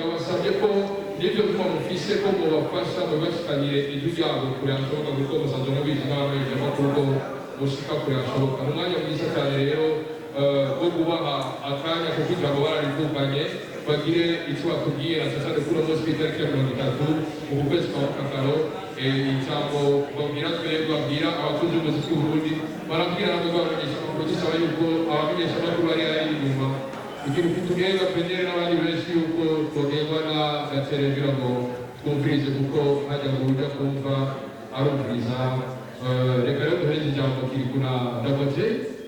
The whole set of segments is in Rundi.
Babasabye ko n'ibyo byuma mufise ko mubafasha mubashikanire ijwi ryabo kure hashoboka, kuko musanzwe mubizi n'abamenyeshamakuru ko mushika kure hashoboka. Ni umwanya mwiza cyane rero wo kubaha akanya kuko ijambo bararivuganye, bagire icyo batubwiye, na cyane cyane kuri uno munsi w'itariki ya 30 uku kwezi kwa Mukakaro. Ijambo babwira twebwe, babwira abakunzi b'umuziki w'Uburundi, barabwira namwe b'abamenyeshamakuru. Dusaba yuko abamenyeshamakuru bari hari inyuma, ikintu kitugenda penyere n'abandi benshi, yuko twogendwa na gatere kugira ngo twumvirize, kuko hajya ngo ujya kumva arumviriza. Reka rero duhereze ijambo Kirikou na Double J,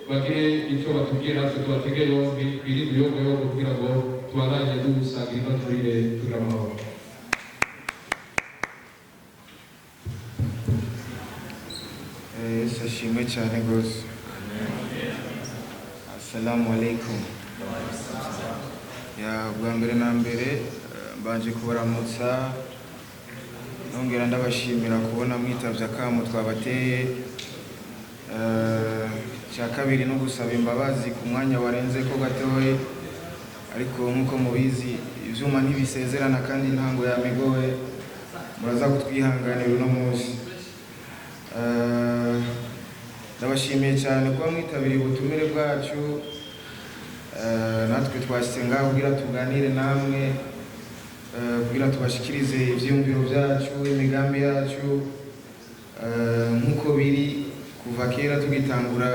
bagire icyo batubwira, natwe tubatege yombi, twirinde uyogoyogo kugira ngo tubandanye dusangira ino turire tugira amahoro. Yesu ashimwe cyane rwose. Assalamu alaikum. Ya, bwa mbere na mbere mbanje kubaramutsa, nongera ndabashimira kubona mwitavye akamo twabateye. Icya kabiri no gusaba imbabazi ku mwanya warenze ko gatoye, ariko nk'uko mubizi ivyuma ntibisezerana kandi intango yamigoye, muraza kutwihanganira uno munsi. Ndabashimiye cyane kuba mwitabiriye ubutumire bwacu. Natwe twashyize ngaho kugira tuganire namwe, kugira tubashikirize ivyiyumviro byacu, imigambi yacu. Nk'uko biri kuva kera tugitangura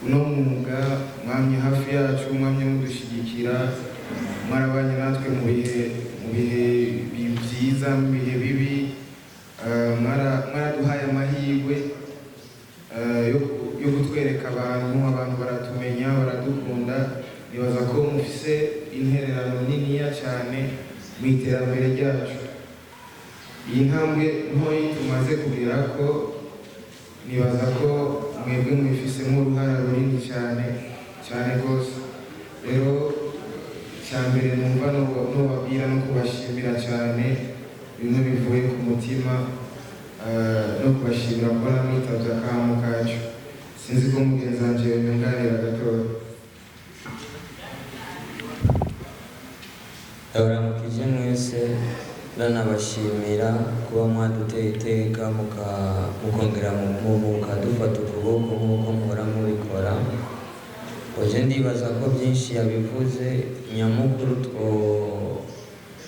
uno mwuga, mwamye hafi yacu, mwamye mudushyigikira, mwarabanye natwe mu bihe byiza, mu bihe bibi. Mwaraduhaye amahirwe yo kutwereka abantu, abantu baratumenya, baradukunda. Nibaza ko mufise intererano niniya cyane mu iterambere ryacu. Iyi ntambwe ntoyi tumaze kugera ko, nibaza ko mwebwe mwifisemo uruhara runini cyane cyane rwose. Rero icya mbere numva nobabwira no kubashimira cyane bimwe bivuye ku mutima, no kubashimira kubona mwitabye akamo kacu. Sinzi ko mugenzi wanje yonyunganira gatoya. Ndabaramukije mwese, ndanabashimira kuba mwaduteye iteka, mukongera mukadufata ukuboko nk'uko muhora mubikora. Oje ndibaza ko byinshi yabivuze. Nyamukuru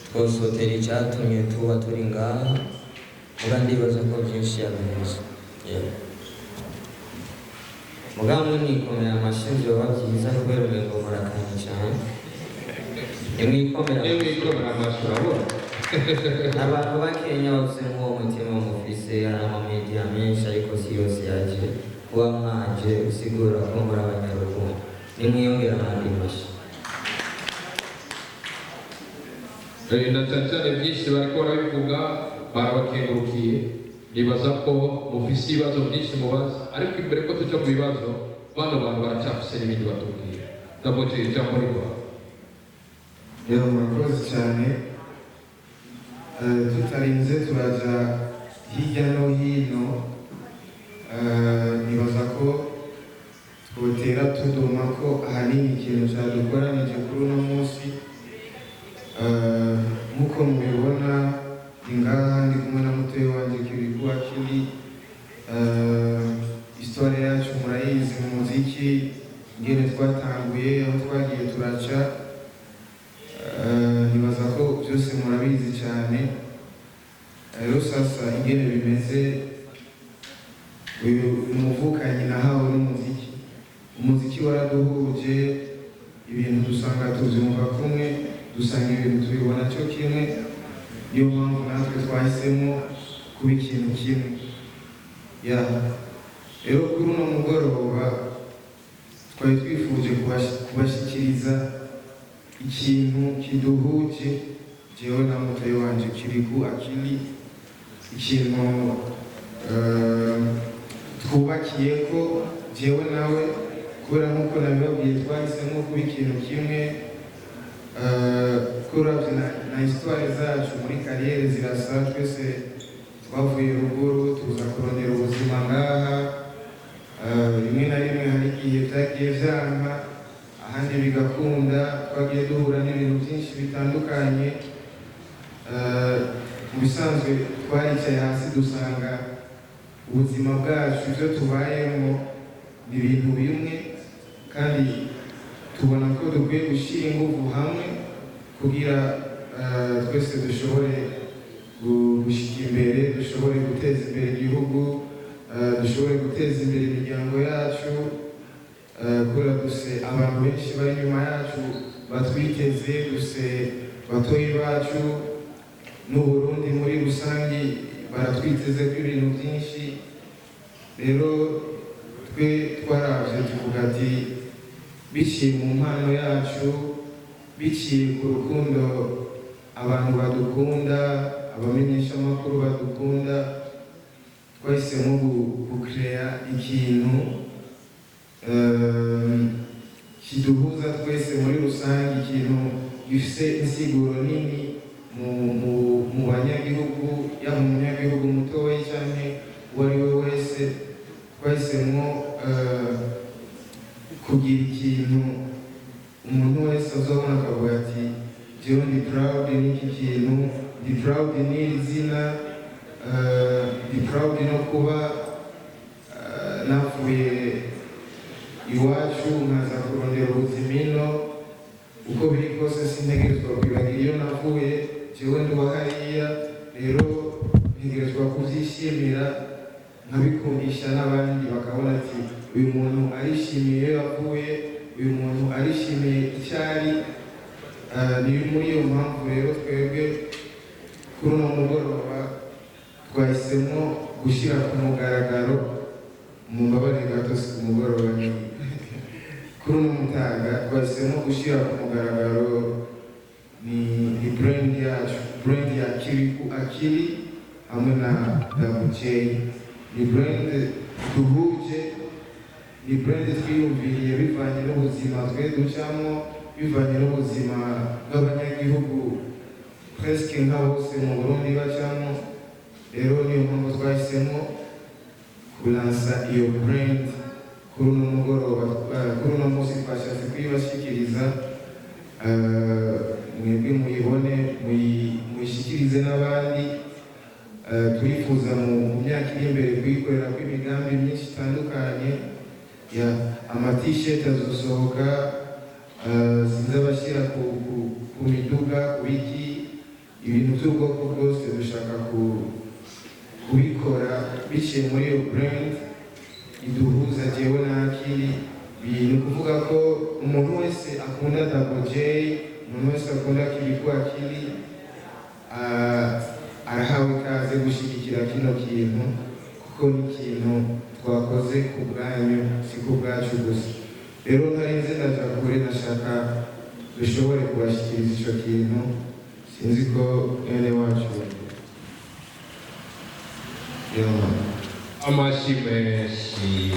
twosotera icyatumye tuba turi ngaha, muga ndibaza ko byinshi yabivuze. Yeah. Muga munikomera amashyi vyoba byiza, kubera umengo murakanye cyane. Nimwikomera. Nimwikomera amashyi, urabona. Abantu bakenya bafise nk'uwo mutima mufise. Hari amamediya menshi, ariko si yose yaje. Kuba mwaje usigura ko muri abanyarukundo. Nimwiyongera abandi mashyi. Na cyane cyane byinshi bariko barabivuga, barabakengurukiye. Nibaza ko mufise ibibazo byinshi mubaza, ariko imbere ko tuja mu bibazo, bano bantu baracyafise n'ibindi batubwira. Double J, ijambo rigwa. Rero murakoze cyane. Tutarinze turaja hirya no hino, nibaza ko twotera tuduma ko ahanini ikintu cyadukoranije kuri uno munsi. Nk'uko mubibona, ni ngaha ndi kumwe na mutoyi wanjye Kirikou Akili. Histoire yacu murayizi mu muziki, ingene twatanguye, aho twagiye turaca. Nibaza ko byose murabizi cyane. Rero sasa ingene bimeze, uyu umuvukanyi nahawe n'umuziki, umuziki waraduhuje, ibintu dusanga tubyumva kumwe, dusanga ibintu tubibona cyo kimwe. Niyo mpamvu natwe twahisemo kuba ikintu kimwe. Ya, rero kuri uno mugoroba Twari twifuje kubashyikiriza ikintu kiduhuje, jewe na mutoyi wanje Kirikou Akili, ikintu twubakiye ko jewe nawe, kubera nk'uko nabibabwiye, twahisemo kuba ikintu kimwe. Kuravye na histoire zacu muri carrière zirasa. Twese twavuye ruguru, tuza kurondera ubuzima ngaha. Rimwe na rimwe hari igihe vyagiye vyanka, ahandi bigakunda. Twagiye duhura n'ibintu byinshi bitandukanye. Mu bisanzwe twaricaye hasi, dusanga ubuzima bwacu, ibyo tubayemo ni ibintu bimwe, kandi tubona ko dukwiye gushyira ingufu hamwe kugira twese dushobore gushyika imbere, dushobore guteza imbere igihugu, dushobore guteza imbere imiryango yacu, kubera duse abantu benshi bari inyuma yacu batwiteze, duse batoyi bacu n'Uburundi muri rusange baratwiteze ko ibintu byinshi. Rero twe twaravye, tuvuga ati biciye mu mpano yacu, biciye ku rukundo abantu badukunda, abamenyeshamakuru badukunda, twahisemo gucréa ikintu kiduhuza twese muri rusange, ikintu gifise insiguro nini mu banyagihugu, yaba umunyagihugu mutoyi canke uwo ari we wese. Twahisemo kugira ikintu umuntu wese azobona akavuga ati: "Jewe ndi proud n'iki kintu, ndi proud n'iri zina, ndi proud no kuba navuye iwacu nkaza kurondera ubuzima ino. Uko biri kose sintegerezwa kwibagira iyo navuye. Jewe ndi uwa hariya, rero ntegerezwa kuvyishimira, nkabikundisha n'abandi, bakabona ati uyu muntu arishimiye iyo yavuye, uyu muntu arishimiye icyo ari." Ni muri iyo mpamvu rero twebwe kuri uno mugoroba twahisemo gushyira ku mugaragaro, mu mbabarire gato, si ku mugoroba, ni kuri uno mutaga, twahisemo gushyira ku mugaragaro ni brand yacu, brand ya Kirikou Akili hamwe na Double J. Ni brand duhuje, ni brand twiyumviriye bivanye n'ubuzima twe ducamo, bivanye n'ubuzima bw'abanyagihugu presque nka bose mu Burundi bacamo. Rero niyo mpamvu twahisemo kulansa iyo brand kuri uno mugoroba, kuri uno munsi. Twashatse kuyibashyikiriza, mwebwe muyibone, muyishyikirize n'abandi. Turifuza mu myaka iri imbere kuyikorera ko imigambi myinshi itandukanye ya ama t-shirt azosohoka, sinzi, abashyira ku miduga, ku biki, ibintu by'ubwoko bwose. Dushaka kubikora biciye muri iyo brand iduhuza jewe na Akili. Ni ukuvuga ko umuntu wese akunda Double J, umuntu wese akunda Kirikou Akili, arahawe ikaze gushyigikira kino kintu, kuko ni ikintu twakoze ku bwanyu, si ku bwacu gusa. Rero ntarinze ndaja kure, nashaka dushobore kubashyikiriza icyo kintu. Sinzi ko mwene wacu Yoma. Amashyi menshi,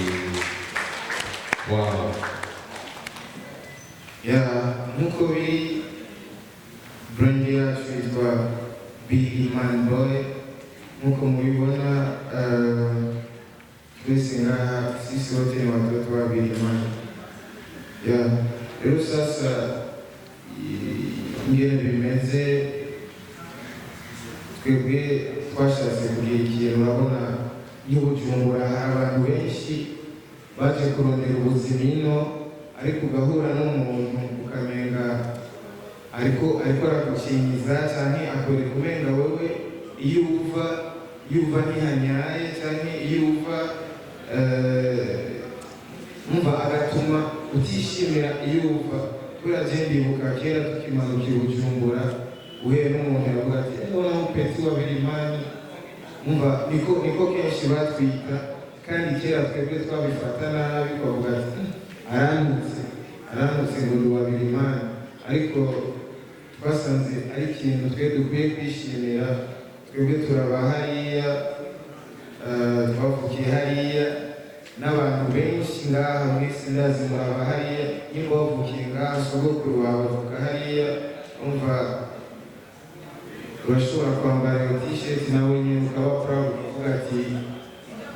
wow. Ya, nk'uko biri, brand yacu yitwa Big Man Boy. Nk'uko mubibona, twese ngaha, sisi wote ni watoto wa Big Man. Ya, rero sasa ingene bimeze, twebwe twashatse kugira ikintu. Urabona nk'i Bujumbura hari abantu benshi baje kurondera ubuzima ino, ariko ugahura n'umuntu ukamenga ariko aragukinyiza, canke akwereka umenga wewe iyo uva ntihanyaye, canke iyo uva, umva, agatuma utishimira iyo uva. Kubera je ndibuka kera tukimanuka i Bujumbura, uhuye n'umuntu yavuga ati: "Eh, ubona petit wa Birimani." Umva, niko kenshi batwita, kandi kera twebwe twabifata nabi, twavuga ati: Arantutse, arantutse ngo ndi uwa Birimani, ariko twasanze ari ikintu twe dukwiye kwishimira. Twebwe turaba hariya, twavukiye hariya, n'abantu benshi ngaha mwese ndazi muraba hariya. Nimba wavukiye ngaha, sogokuru wawe avuka hariya, umva urashobora kwambara iyo T-shirt nawe nyine ukaba proud, ukavuga ati: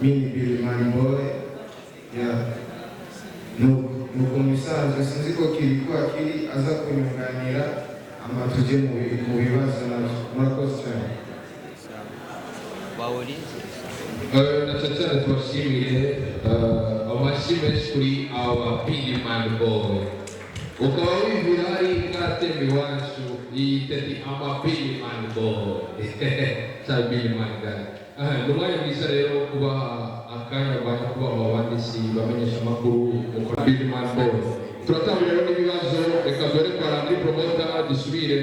"Mini Birimani boy." Yeah. Nuko mu bisanzwe sinzi ko kiri ko akiri aza kunyunganira ama tujye mu bibazo nabyo. Murakoze cyane. Na cyane cyane tubashimire, amashyi menshi kuri aba Billyman Boy. Ukaba wibwira hari bwatemba iwacu yita ati ama Billyman Boy cyangwa Billyman Guy. Ni umwanya mwiza rero kuba akanya ba kuba aba banditsi bamenyesha amakuru mukora Billyman Boy. Turatangura rero n'ibibazo. Reka dore kwa Landry Promoter, dusubire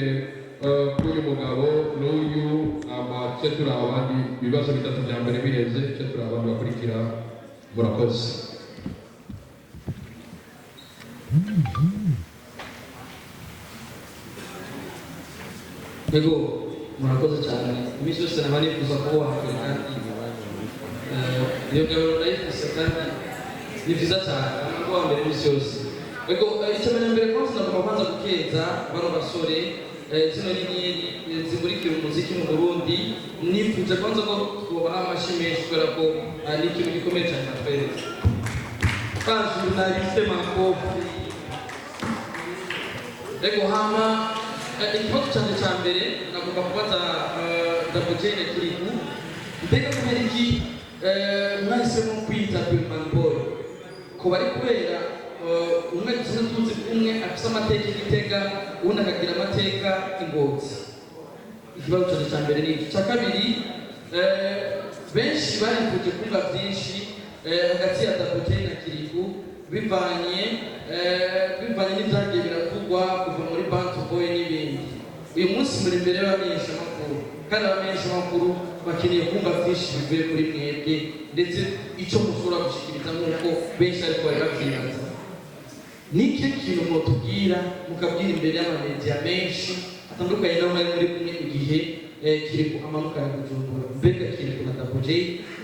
kuri uyu mugabo n'uyu, ama tujye turaba abandi. Ibibazo bitatu bya mbere biheze, tujye turaba abandi bakurikira. Murakoze. Yego, murakoze cyane. Iminsi yose naba nifuza kuba wahagera, kandi iyo gahunda ndayifise, kandi ni byiza cyane kuba wa mbere iminsi yose. Yego, icya mbere kwanza ndagomba kwanza gukeza bano basore, zino nyenyeri zimurikira umuziki mu Burundi. Nifuje kwanza ko twobaha amashyi menshi kubera ko ni ikintu gikomeye cyane batweretse. Ba journaliste, makofi. Ego, hama ikibazo cyane cya mbere nagomba kubaza Double J na Kiriku: mbega kubera iki mwahisemo kwita Billman Boy? Ko bari kubera umwe dusanzwe tuzi ko umwe afise amateka i Gitega, uwundi akagira amateka i Ngozi? Ikibazo cyane cya mbere ni iki. Icya kabiri, benshi barifuje kumva byinshi hagati ya Double J na Kiriku, bivanye n'ibyagiye biravugwa kuva muri Bantu Boy n'ibindi. Uyu munsi muri imbere y'abamenyeshamakuru, kandi abamenyeshamakuru bakeneye kumva byinshi bivuye kuri mwebwe, ndetse icyo mushobora gushikiriza nk'uko benshi ariko bari babyibaza. Ni ikihe kintu mwotubwira, mukabwira imbere y'amamediya menshi atandukanye n'aho mwari muri kumwe igihe Kiriku amanukana Bujumbura? Mbega Kiriku na Double J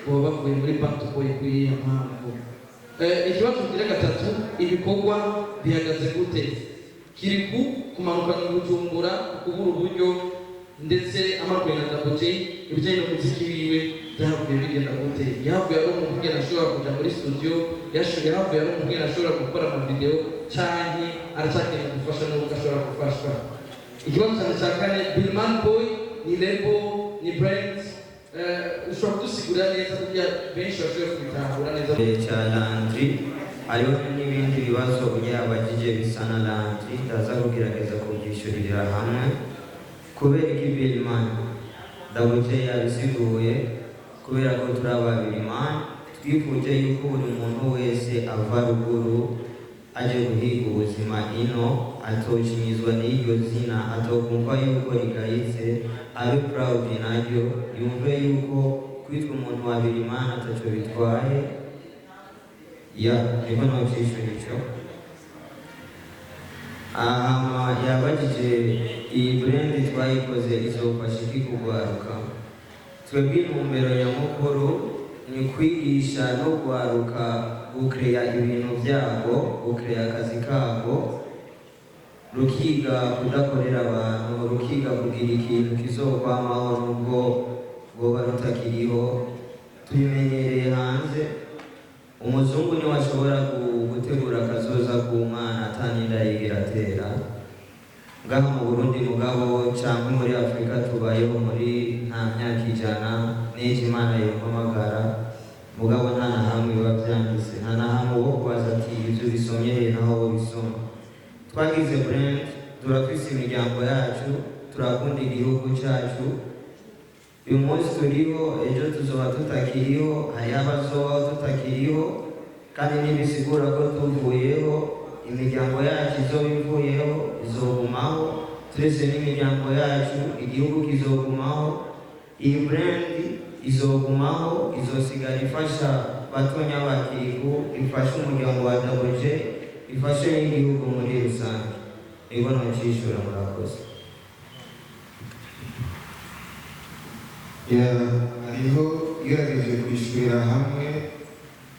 baba bavuye muri Bantu Boy kuri iyo mpamvu? Ikibazo kigira gatatu: ibikorwa bihagaze gute? Kiriku kumanukana Bujumbura, kubura uburyo, ndetse amanukanye na Double J, ibijyanye n'umuziki wiwe byahavuye bigenda gute? Yahavuye ari umuntu ugenda ashobora kuja muri studio, yahavuye ari umuntu ugenda ashobora gukora amavideo, canke aracyakeneye gufasha n'ubwo ashobora gufashwa? Ikibazo cyane cya kane: Billman Boy ni label, ni brand? Ushobora kudusigurira neza kugira benshi bashobore kubitahura neza? Cya Landry, hariho n'ibindi bibazo yabagije bisa na Landry, ndaza kugerageza kubyishyurira hamwe. Kubera iki Billman? Double J yabisiguye: kubera ko turi ababirimani. Twifuje yuko buri muntu wese ava ruguru aje guhiga ubuzima ino atoshinyizwa n'iryo zina, atokumva yuko rigayitse, abe proud naryo, yumve yuko kwitwa umuntu wa Birimani ataco bitwaye. Ya, niko nocishura ico. Ahama yabajije iyi brand twayikoze izofasha iki kugwaruka. Twebwe intumbero nyamukuru ni kwigisha no gwaruka gukeya ibintu byabo, gukeya akazi kabo, rukiga kudakorera abantu, rukiga kugira ikintu kizokwamaho nubwo rwoba rutakiriho. Tubimenyereye hanze, umuzungu niwe ashobora gutegura akazoza k'umwana ataninda yigira atera. Ngaha mu Burundi mugabo, cyangwa muri Afurika, tubayeho muri nta myaka 100 n'ejo Imana yompamagara, mugabo nta na hamwe biba byanditse, nta na hamwe wo kubaza ati: "Ibyo bisomye he?" Naho wo bisoma. Twagize brand, turafise imiryango yacu, turakunda igihugu cyacu. Uyu munsi turiho, ejo tuzoba tutakiriho, hariho abazobaho tutakiriho, kandi ntibisigura ko tuvuyeho imiryango yacu izoba ivuyeho. Izogumaho turese n'imiryango yacu, igihugu kizogumaho, iyi brand izogumaho, izosigara ifasha batonya ba Kiriku, ifasha umuryango wa Double J. Ifashe n'igihugu muri rusange. Nibwo nocishura, murakoze. Ya, hariho igerageje kwishyurira hamwe,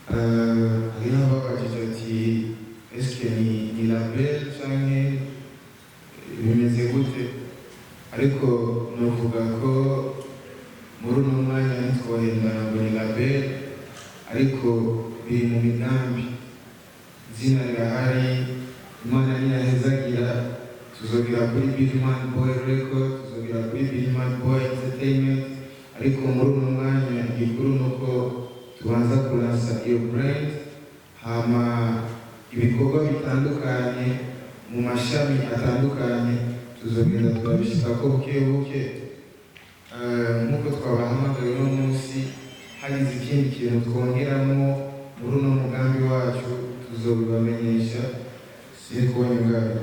hariho ababajije ati: "Eske ni label canke bimeze gute?" Ariko novuga ko muri uno mwanya ntitwohendana ngo ni label, ariko biri mu migambi. Izina rirahari, Imana niyahezagira tuzogera kuri Big Man Boy Record, tuzogera kuri Big Man Boy Entertainment. Ariko muri uno mwanya igikuru ni uko tubanza kuransa iyo brand, hama ibikorwa bitandukanye mu mashami atandukanye tuzogenda turabishikako buke buke. Nk'uko twabahamagaye uno munsi, hagize ikindi kintu twongeramo muri uno mugambi wacu tuzobibamenyesha. Siri kubona ngaho.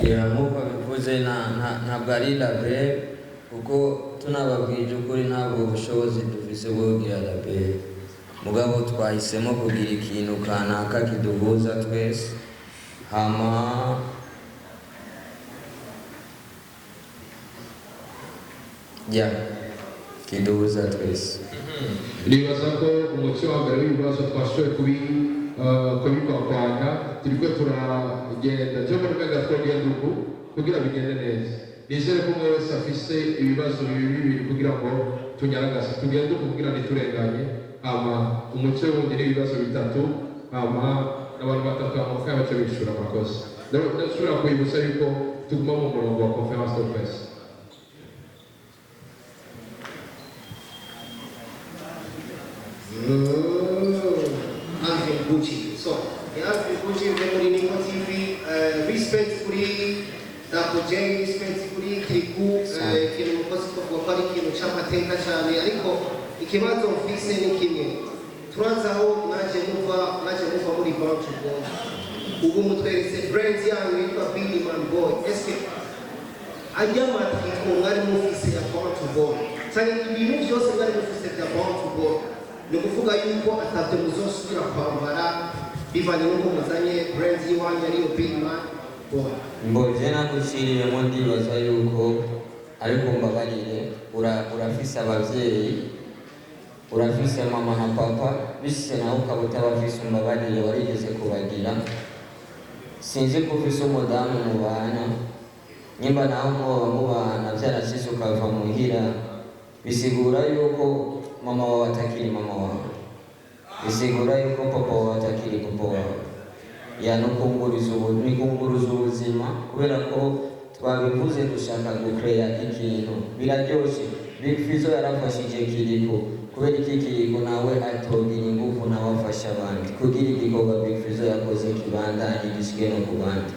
Ya, nk'uko bivuze, ntabwo ari label, kuko tunababwije ukuri ntabwo bushobozi dufise bwo kugira label. Mugabo twahisemo kugira ikintu kanaka kiduhuza twese, hama ya kiduhuza twese. Nibaza ko umuco wa mbere w'ibibazo twashoboye kubikwakwanya. Turiko turagenda cyo muri mega, twogenda uku kugira bigende neza. Nizere ko umwe wese afise ibibazo bibiri bibiri kugira ngo tunyaragase, tugende uku kugira ntiturenganye. Hama umuco wundi n'ibibazo bitatu, hama abantu batatu, hama bace bishura. Murakoze. Ndasubira kwibutsa yuko tuguma mu murongo wa conférence de presse. Alvin Gucci. So, ni Alvin Gucci mve muri Niko TV, respect kuri Dako J, respect kuri Kiriku, ikintu mukozi twavuga ko ari ikintu c'amateka cyane, ariko ikibazo mfise ni kimwe. Turazi aho mwaje muva muri Bantu Boy. Ubu mutweretse brand yanyu yitwa Billy Man Boy. Eske ajya matriko mwari mufise ya Bantu Boy, cyane ibintu byose mwari mufise bya Bantu Boy, ni ukuvuga yuko atabyo muzosubira kwambara bivanye n'uko muzanye brand y'iwanyu ariyo Big Man Boy? Mboje naguciriyemo, ndibaza yuko, ariko mbabarire, urafise abavyeyi, urafise mama na papa, bishitse nawe ukaba utabafise, umbabarire, warigeze kubagira. Sinzi ko ufise umudamu mubana, nimba nawe mwoba mubana vyarashize ukava muhira, bisigura yuko mama wawe atakiri mama wawe, bisigura yuko papa wawe atakiri papa wawe. Ya, nukunguriza ubu nikunguruza ubuzima, kubera ko twabivuze dushaka gucreya ikintu biraryoshe. Big Fizzo yarafashije Kiriko, kubera iki Kiriko nawe atogira ingufu nawe afasha abandi kugira igikorwa Big Fizzo yakoze kibandanye gishike no ku bandi?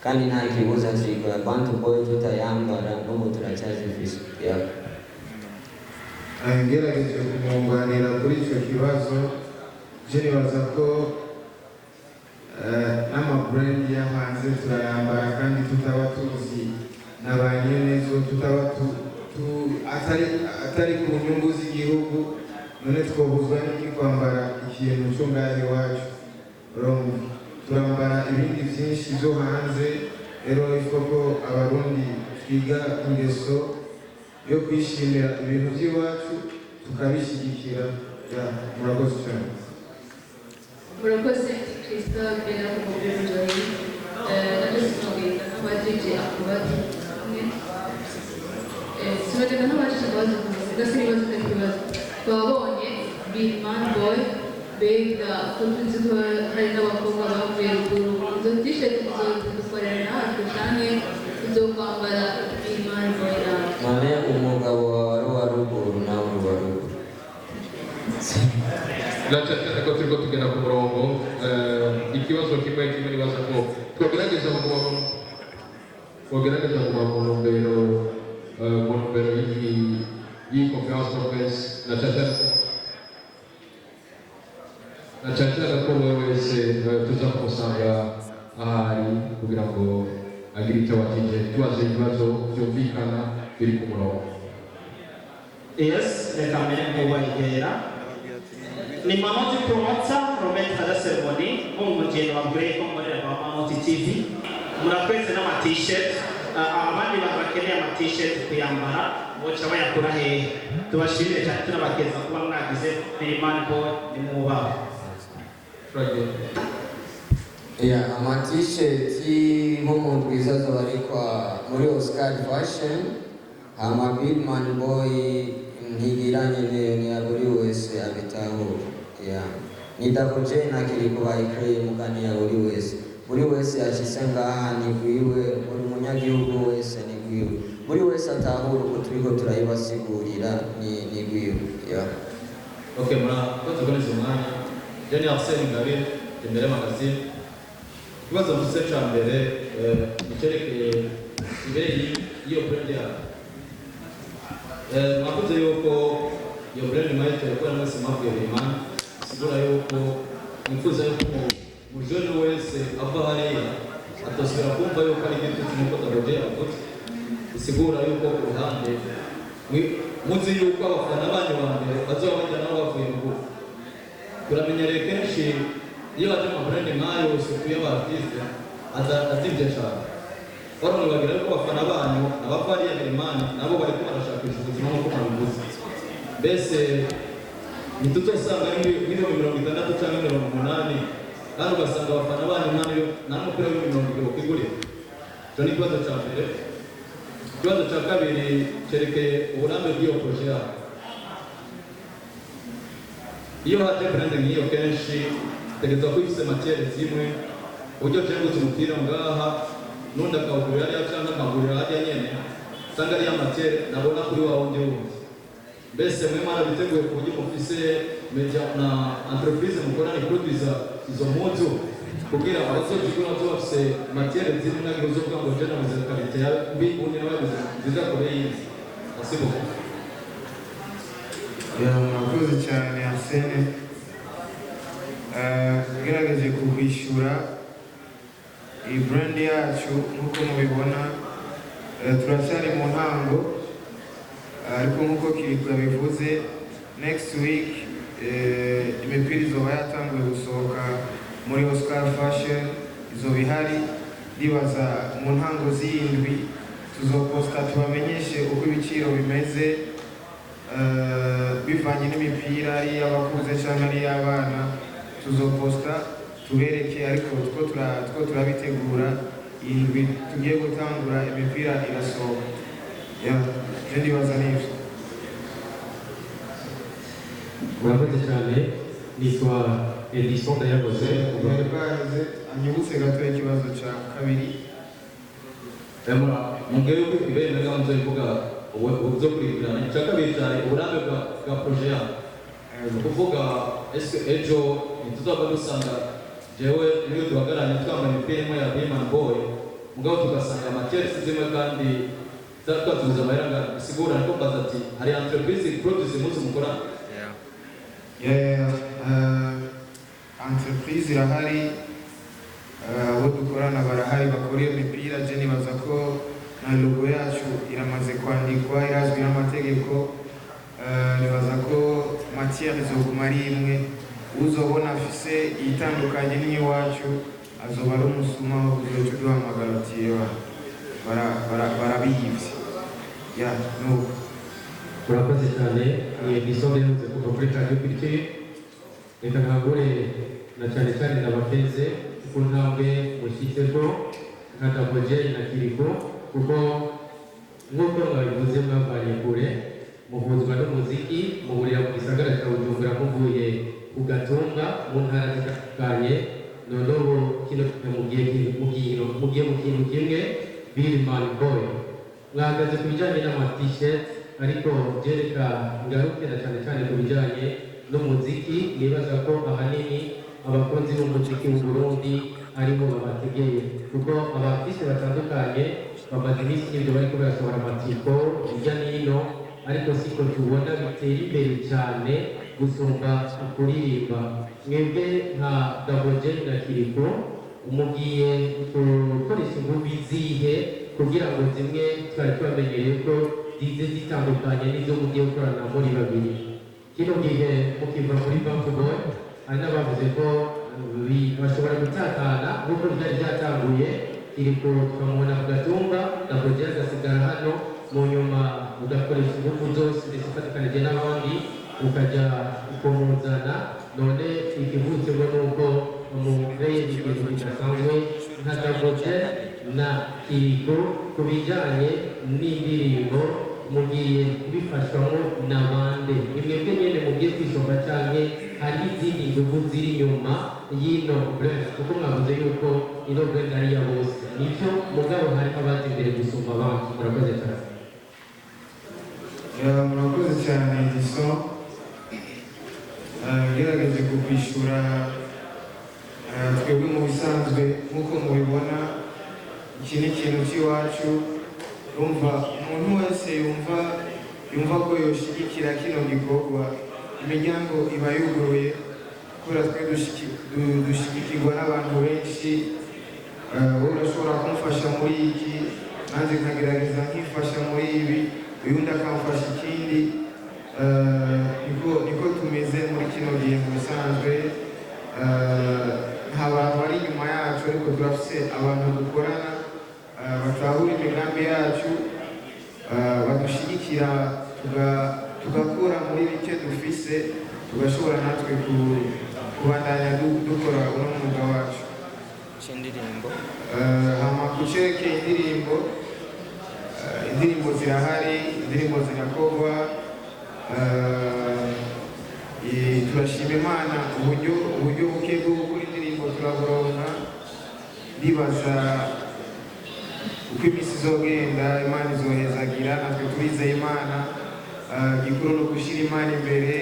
Kandi nta kibuza triko ya Bantu Boy tutayambara, n'ubu turacyazifise, yeah. Ngerageje kumwunganira kuri icyo kibazo, je nibaza ko n'amabrand yo hanze turayambara kandi tutaba tuzi na ba nyenezo, tutaba atari ku nyungu z'igihugu. None twobuzwa n'iki kwambara ikintu cyo ngaho iwacu? Urumva turambara ibindi byinshi byo hanze. Rero ifo ko Abarundi twiga ingeso yo kwishimira ibintu by'iwacu tukabishyigikira. Ya, murakoze cyane. Murakoze. Krista Bella Kumubiri, naje sinogenda nk'abajije akabazo kamwe. Sinogenda nk'abajije akabazo kamwe, ndetse n'ibibazo atari ikibazo. Twabonye Big Man Boy, mbega ko tuzi ko hari n'abakobwa bavuye ruguru, izo t-shirt muzodukorera natwe canke tuzokwambara Big Man Boy natwe? None umugabo wawe ari uwa ruguru, nawe uri uwa ruguru? Cyane ko turiko tugenda ku murongo, ikibazo kimwe kimwe. Nibaza ko twogerageza kuguma mu ntumbero y'iyi conférence de presse, na cyane cyane ko buri wese tuza kumusanga ahari kugira ngo agire icyo abajije, tubaze ibibazo byumvikana biri ku murongo. Yes, reka mbere nk'uwayihera. Ni Manoti Promoter, Romain de Ceremony, nk'umugeni wabwiye ko nkorera kwa Manoti TV. Murakwese n'ama t-shirt. Abandi bantu bakeneye ama t-shirt kuyambara boca bayakura hehe? Tubashimire cyane, tunabakeza kuba mwagize Birimani Boy, ni mwubaho. Turagenda. Yeah, ama t-shirt nko mu ndwi azoba ari kwa muri Oscar Fashion. Hama Billman Boy ntigiranye niyo, ni buri wese abitahura. Yeah. Ni Double J na Kiriko bayikreye mugani ya buri wese. Buri wese yashitse ngaha ni gwiwe, buri munyagihugu wese ni gwiwe. Buri wese atahura uko turiko turayibasigurira ni gwiwe. Yeah. Ok, murakoze kuboneza umwanya. Jenny Arsene Ngabire, Imbere Magazine. Ikibazo mfise ca mbere ni icyerekeye ibeyi y'iyo brand yayo. Mwavuze yuko iyo brand mwayitoye kubera mwese mwabwiye Birimani, bisigura yuko mwifuza yuko umujene wese ava hariya atosubira kumva yuko ari igitutsi nk'uko Double J yavuze. Bisigura yuko ku ruhande muzi yuko abafana banyu ba mbere bazoba bajya nabo bavuye ruguru. Turamenyereye kenshi iyo baje mu brand nk'ayo, isuku y'aba artiste aza azimvye cane. Baramwibagira yuko abafana banyu abava hariya Birimani nabo bariko barashakisha ubuzima nk'uko mwabivuze. Mbese ntituzosanga ari nk'ibihumbi 60 cyangwa 80, kandi ugasanga abafana banyu nta n'umupira w'ibihumbi 20 bokwigurira? Icyo ni ikibazo cya mbere. Ikibazo cya kabiri cyerekeye uburambe bw'iyo projet yabo. Iyo haje brand nk'iyo, kenshi tegereza ko ifise matière zimwe, uburyo cenguze umupira ngaha n'undi akawugurira hariya canke akagurira hariya nyene, usanga ariya matière nabona kuri wa wundi wundi. Mbese mwe mwarabiteguye ku buryo mufise media na entreprise mukorana iproduisa izo mpuzu, kugira abazozigura bazo bafise matière zimwe, ntagira uzovuga ngo je naguze qualité ya mbi, undi nawe yaguze nziza kure yindi? Merci beaucoup. Ya, murakoze cyane Arsene. Ngerageje kukwishyura, iyi brand yacu nk'uko mubibona, turacyari mu ntango, ariko nk'uko Kiriko yabivuze, next week imipira izoba yatanguye gusohoka muri Oscar Fashion, izoba ihari. Ndibaza mu ntango z'iyindwi tuzoposta tubamenyeshe uko ibiciro bimeze, bivanye n'imipira, ari iy'abakuze cyangwa ari iy'abana. Tuzoposta tubereke, ariko two turabitegura. Iyi ndwi tugiye gutangura imipira irasohoka. Ya, je ndibaza n'ivyo. Murakoze cyane, nitwa Edison Ndayakoze. Bwari bwaheze, anyibutse gato ikibazo cya kabiri. Mubwire yuko ibere neza muzobivuga uzokurikirana. Icya kabiri cyari uburambe bwa projet yabo, ni ukuvuga ese ejo ntituzava dusanga jewe niyo duhagararanye twambaye imipira imwe ya Biman Boy, mugabo tugasanga matière si zimwe kandi twatubuze amahera angana? Bisigura niko mbaza ati hari entreprise produce impuzu mukorana? Yeah, entreprise irahari, abo dukorana barahari bakora iyo mipira. Je nibaza ko na logo yacu iramaze kwandikwa, irazwi n'amategeko. Nibaza ko matière izoguma ari imwe. Uzobona afise itandukanye n'iwacu azoba ari umusuma, uzoca uduhamagara uti: "Barabiyivye." Ya, nuko. Murakoze cyane, ni Edison Ndayakoze kuva kuri Radio Culture. Reka ntangure na cyane cyane ndabakeze ku ntambwe mushyitseko nka Double J na Kiriko, kuko nk'uko mwabivuze mwavanye kure, muhuzwa n'umuziki, muhurira mu gisagara cya Bujumbura muvuye ku Gatumba mu ntara zitandukanye. None ubu kino mugiye mu kintu kimwe, Billman Boy. Mwahagaze ku bijyanye n'ama t-shirt, ariko byereka ngaruke na cyane cyane ku bijyanye n'umuziki. Nibaza ko ahanini abakunzi b'umuziki w'u Burundi aribo babategeye, kuko aba artiste batandukanye bamaze iminsi n'ibyo bariko barasohora amatiko hirya n'ino, ariko siko tubona bitera imbere cyane gusumba kuririmba. Mwebwe nka Double J na Kiriko mugiye gukoresha ingufu izihe kugira ngo zimwe twari tubamenyereye ko zize zitandukanye n'izo mugiye gukorana muri babiri? Kino gihe mukiva muri Bantu Boy, hari n'abavuze ko bashobora gutatana nk'uko byari byatanguye. Kiriko tukamubona ku Gatumba, Double J agasigara hano, mu nyuma ugakoresha ingufu zose ndetse ufatikanije n'abandi ukajya ukumuzana. None ikivutsemo ni uko mureye ibintu bidasanzwe nka Double J na Kiriko. Ku bijyanye n'indirimbo, mugiye kubifashwamo na bande? Ni mwebwe nyene mugiye kwisomba canke hari izindi nguvu ziri inyuma y'ino brand? Kuko mwavuze yuko ino brand ari iya bose, nivyo, mugabo hari abazi imbere gusumba abandi. Murakoze cyane. Ya, murakoze cyane Edison. Ngerageje kukwishura, twebwe mu bisanzwe nk'uko mubibona, iki ni ikintu cy'iwacu. Urumva, umuntu wese yumva ko yoshigikira kino gikorwa, imiryango iba yuguruye, kubera twe dushigikirwa n'abantu benshi. Wowe urashobora kumfasha muri iki, nanjye nkagerageza nkifasha muri ibi, uyundi akamfasha ikindi. Niko tumeze muri kino gihe. Mu bisanzwe nta bantu bari inyuma yacu, ariko turafise abantu dukorana batahura imigambi yacu, badushyigikira, tugakora muri bike dufise, tugashobora natwe kubandanya dukora uno mwuga wacu. C'indirimbo. Hama ku cerekeye indirimbo, indirimbo zirahari, indirimbo zirakorwa. Turashima Imana, uburyo buke bwo gukora indirimbo turaburonka. Ndibaza uko iminsi izogenda, Imana izohezagira, natwe turizeye Imana. Gikuru ni ugushyira Imana imbere,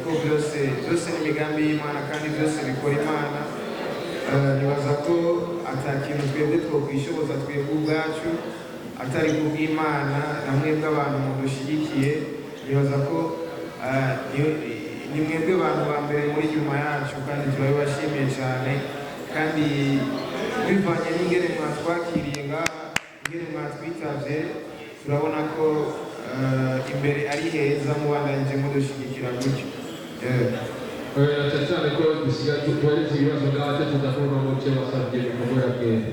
kuko byose byose ni imigambi y'Imana kandi byose bikora Imana. Nibaza ko ata kintu twebwe twokwishoboza twebwe ubwacu atari kubw'Imana na mwebwe abantu mudushyigikiye. Nibaza ko ni mwebwe bantu ba mbere muri nyuma yacu, kandi turabibashimiye cyane. Kandi bivanye n'ingene mwatwakiriye ngaha, ingene mwatwitavye, turabona ko imbere ari heza mubandanyije mudushyigikira gutyo. Na cyane cyane ko dusigaye tuhereza ibibazo ngaho, cyo tuza kubona umuce wasabye bikorwa bwera.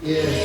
Yes.